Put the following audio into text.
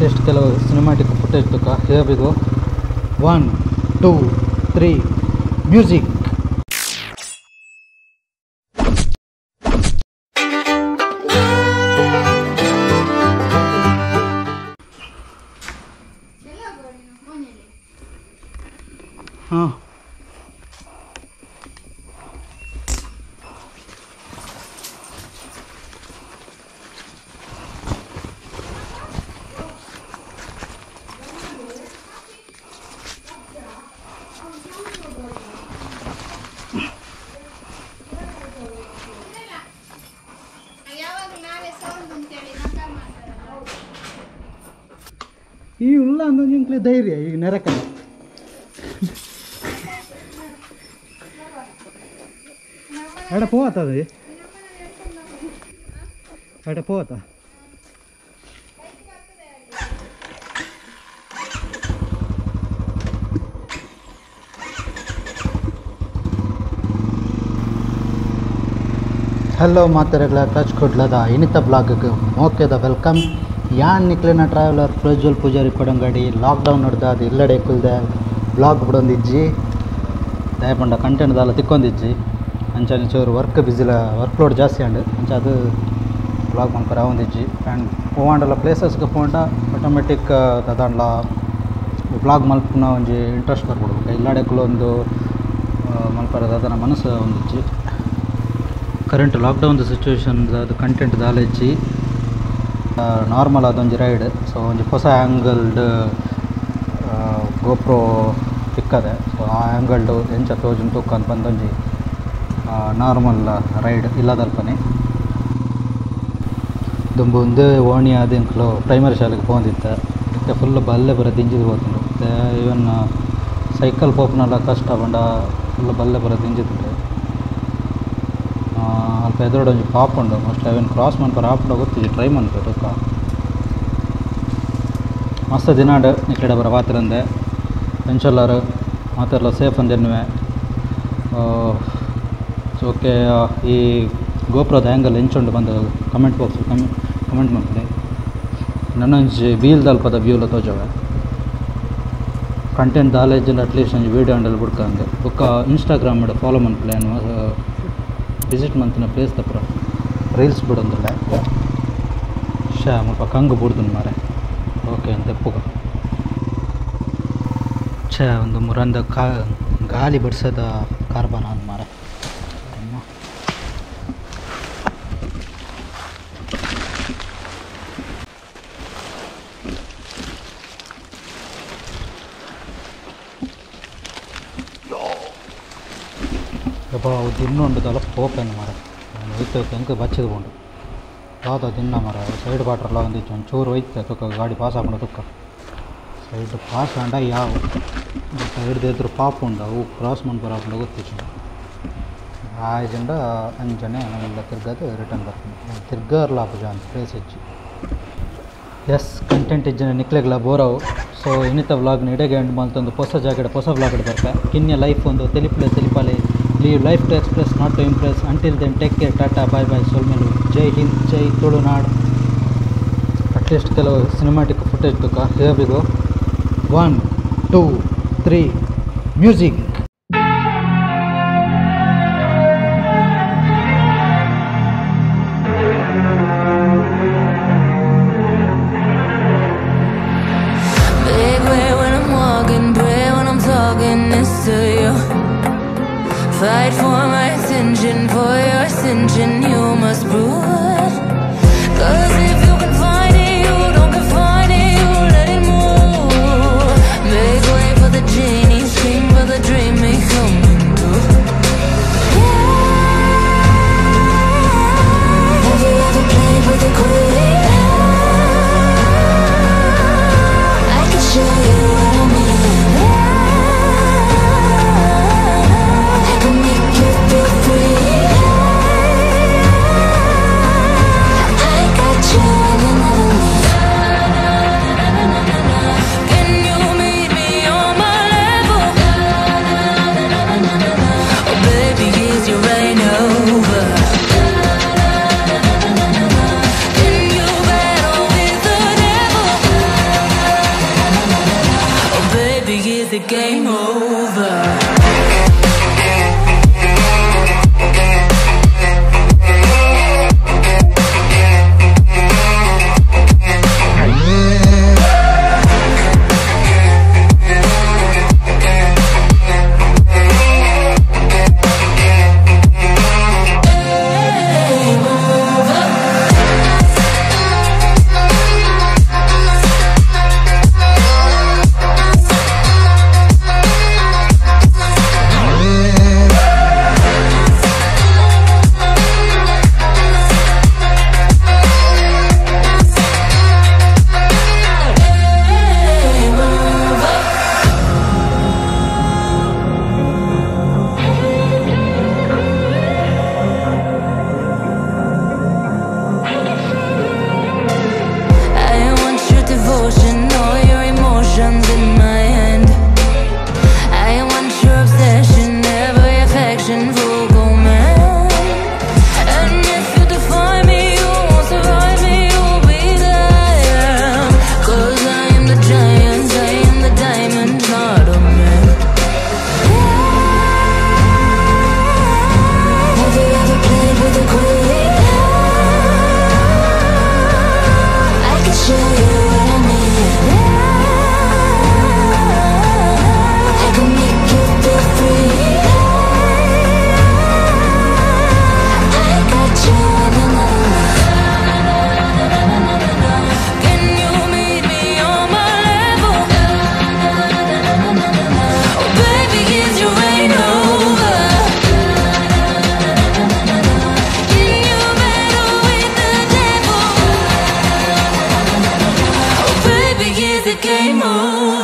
At least ಕೆಲವು cinematic footage ತುಕ. Here we go. 1 2 3 music. ಹಾಂ, ಈ ಉಲ್ಲ ಅಂದೊಂದು ಧೈರ್ಯ ಈಗ ನೆರಕಲ್ಲ. ಎಡ ಪೋವತ್ತ ಅದು, ಎಡ ಪೋವತ್ತ. ಹಲೋ ಮಾತಾಡಗಳ ಟಚ್ ಕೊಡ್ಲದ ಇನಿತ ಬ್ಲಾಗ್ಗೆ ಮೋಕೆದ welcome. ಯಾನ್ ನಿಕ್ಲೆನ ಟ್ರಾವೆಲರ್ ಪ್ರಜ್ವಲ್ ಪೂಜಾರಿ ಕೊಡಂಗಡಿ. ಲಾಕ್ಡೌನ್ ನಡ್ದ ಅದು ಇಲ್ಲಡೆ ಕುಲ್ದೆ ಬ್ಲಾಗ್ ಬಿಡೊಂದಿಜ್ಜಿ, ದಯಪಂಡ ಕಂಟೆಂಟ್ ದಾಲ ತಿಕ್ಕೊಂದಿಜ್ಜಿ. ಅಂಚನೆ ಚೂರು ವರ್ಕ್ ಬಿಸಿಲ ವರ್ಕ್ ಲೋಡ್ ಜಾಸ್ತಿ ಅಂಡ್ ಅಂಚ ಅದು ಬ್ಲಾಗ್ ಮನ್ಪರ ಆವೊಂದಿಜ್ಜಿ. ಆ್ಯಂಡ್ ಪೋವಾಂಡಲ ಪ್ಲೇಸಸ್ಗೆ ಪೋಂಡ ಆಟೋಮೆಟಿಕ್ ದಾದಾಂಡ್ಲ ಬ್ಲಾಗ್ ಮಲ್ಪುನ ಒಂಜಿ ಇಂಟ್ರೆಸ್ಟ್ ಬರ್ಬಿಡ್ಬೇಕು. ಇಲ್ಲಡೆ ಕುಲೊಂದು ಮಲ್ಪರ ದಾದನ ಮನಸ್ಸು ಒಂದಿಜ್ಜಿ. ಕರೆಂಟ್ ಲಾಕ್ಡೌನ್ ಸಿಚುವೇಶನ್ ಅದು ಕಂಟೆಂಟ್ ದಾಲ ಇಜ್ಜಿ. ನಾರ್ಮಲ್ ಅದೊಂಜಿ ರೈಡ್. ಸೊ ಒಂಜಿ ಹೊಸ ಆ್ಯಂಗಲ್ಡ್ ಗೋಪ್ರೋ ತಿಕ್ಕದೆ. ಸೊ ಆ ಆ್ಯಂಗಲ್ಡು ಎಂಚ ತೋಜುಂಡು ತೂಕ ಅಂತ ಬಂದೊಂಜಿ ನಾರ್ಮಲ್ ರೈಡ್ ಇಲ್ಲದಲ್ಪನೆ. ದುಂಬು ಒಂದೇ ಓಣಿ ಆದಿಂಕ್ಲು ಪ್ರೈಮರಿ ಶಾಲೆಗೆ ಪೋಂದಿತ್ತ. ಇತ್ತೆ ಫುಲ್ ಬಲ್ಲೆ ಬರ ದಿಂಜಿದ್ ಪೋತುಂಡು. ಇತ್ತೆ ಈವನ್ ಸೈಕಲ್ ಪೋಪುನಲ ಕಷ್ಟ ಪಂಡ ಫುಲ್ ಬಲ್ಲೆ ಬರ ದಿಂಜಿದುಂಡು. ಅಲ್ಪ ಎದುರುಡು ಒಂಜಿ ಪಾಪ್ ಉಂಡು, ಮೋಸ್ಟ್ಲಿ ಅವೇನು ಕ್ರಾಸ್ ಮನ್ಪರ ಆಪುಂಡ ಗೊತ್ತಿಜ್ಜಿ, ಟ್ರೈ ಮನ್ಪೆ ತುಕ್ಕ. ಮಸ್ತ್ ದಿನಾಡ್ ನಿಕ್ಲೆಡ ಬರ ಪಾತೆರಂದೆ. ಎಂಚೊಲ್ಲಾರು ಮಾತೆರ್ಲ ಸೇಫ್ ಅಂದೆನ್ನುವೆ. ಸೊ ಓಕೆ, ಈ ಗೋಪುರದ ಆ್ಯಂಗಲ್ ಎಂಚುಂಡು ಬಂದು ಕಮೆಂಟ್ ಬಾಕ್ಸ್ ಕಮೆಂಟ್ ಮಲ್ಪುಲೆ. ನನೊಂಜಿ ವೀಲ್ದಲ್ಪದ ವ್ಯೂಲ ತೋಜವೆ. ಕಂಟೆಂಟ್ ದಾಲ ಇಜ್ಜಿಂಡ ಅಟ್ಲೀಸ್ಟ್ ಒಂಜಿ ವೀಡಿಯೋ ಅಂಡಲ್ ಬುಡ್ಕಂದು. ಬೊಕ್ಕ ಇನ್ಸ್ಟಾಗ್ರಾಮ್ ಫಾಲೋ ಮನ್ಪುಲೆ. ವಿಸಿಟ್ ಮಂತಿನ ಪ್ಲೇಸ್ ತಪ್ಪರ ರೀಲ್ಸ್ ಬಿಡೊಂದುಲ್ಲೆ. ಶಾ ಮುಲ್ಪ ಕಂಗು ಬುಡ್ದುಂಡು ಮಾರೆ. ಓಕೆ ಅಂತ ಪುಗ ಛೇ ಒಂದು ಮುರಂದ ಗಾಲಿ ಬಡ್ಸೋದ ಕಾರ್ಬಾನ ಅಂದ್ ಮಾರೆ. ಯಪ್ಪ ಅವು ದಿನ್ನುಂಡು ದಲ ಪೋಪೆನ್ ಮಾರೆ. ಒಯ್ತು ಎಂಕ್ ಬಚ್ಚಿದ್ ಪೋಂಡು ದಾದ ದಿನ್ನ ಮರ. ಸೈಡ್ ಬಾಟ್ರೆಲ್ಲ ಒಂದಿಜ್ಜಿ, ಒಂಚೂರು ಒಯ್ತೆ ತುಕ್ಕ ಗಾಡಿ ಪಾಸ್ ಆಪುಂಡು ತುಕ್ಕ. ಸೈಡ್ ಪಾಸ್ ಆಂಡ ಯಾವ ಸೈಡ್ ಎದುರು ಪಾಪ್ ಉಂಡು, ಅವು ಕ್ರಾಸ್ ಮನ್ಪರ ಆಪುಂಡ ಗೊತ್ತಿಜ್ಜಿ. ಆಯ್ಜಿಂಡ ಅಂಚನೆ ನಾವೆಲ್ಲ ತಿರ್ಗದು ರಿಟರ್ನ್ ಬರ್ತೀನಿ. ತಿರ್ಗರ್ಲ ಆಪುಜ ಅಂತ ಪ್ಲೇಸ್ ಇಜ್ಜಿ. ಎಸ್, ಕಂಟೆಂಟ್ ಇಜ್ಜಿನ ನಿಕ್ಲೆಗ್ಲ ಬೋರವು. ಸೊ ಇನ್ನಿತ ವ್ಲಾಗ್ನ ಇಡೆಗೆ ಎಂಡ್ ಮಲ್ತೊಂದು ಹೊಸ ಜಾಗಡ್ ಹೊಸ ವ್ಲಾಗ್ ಬರ್ಪೆ. ಕಿನ್ಯ ಲೈಫ್ ಒಂದು ತೆಲಿಪುಲೆ ತೆಲಿಪಾಲೆ. Live life to express, not to impress. Until then, take care, tata, bye bye, ಸೊಲ್ಮೆಲು. Jai Hind, Jai Tulunad. At least ಕೆಲವು ಸಿನಿಮ್ಯಾಟಿಕ್ ಫುಟೇಜ್ ತುಕ. Here we go. 1 2 3 music. Big way when I'm walking, pray when I'm talking this to you. Fight for my attention, for your ascension, you must prove it. 'Cause if you can find it, you don't confine it, you let it move. Make way for the genie, scream for the dream may come true. Yeah. Have you ever played with a queen? I can show you what I mean. I can make you feel free. It's a game over.